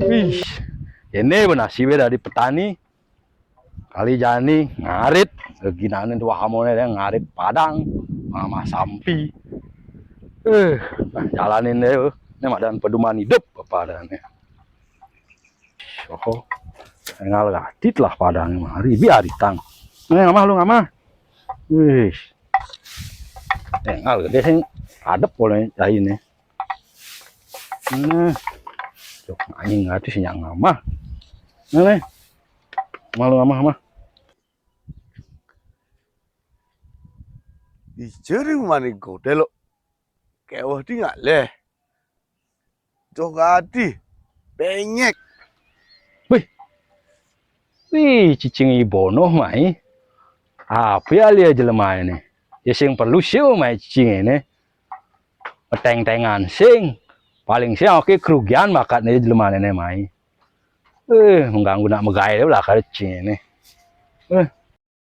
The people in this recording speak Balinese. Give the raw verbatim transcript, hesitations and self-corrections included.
Wih, ini benasibe dari petani. Kali jani ngarit, ginane dua hamone deh ngarit padang, mama sampi. Eh, nah, jalanin deh, ini madan pedoman hidup apa adanya. Oh, tinggal gatit lah padang mari biar ditang. Nih, ngamah lu ngamah. Wih, tinggal gede sing adep boleh cai nih. Nah, cok anjing atuh sih ngamah. Nah, nih. Malu ngamah mah. Di jering maning kode lo. Kewah di ngaleh. Cok ati. Penyek. Wih. Wih, cicing ibono mai. Apa ya lia jelema ini? Ya sing perlu sih mai cicing ini. Peteng-tengan sing. Paling sih oke kerugian bakat nih jelema ini mai. Eh, mengganggu nak megai lah kali cicing ini. Eh.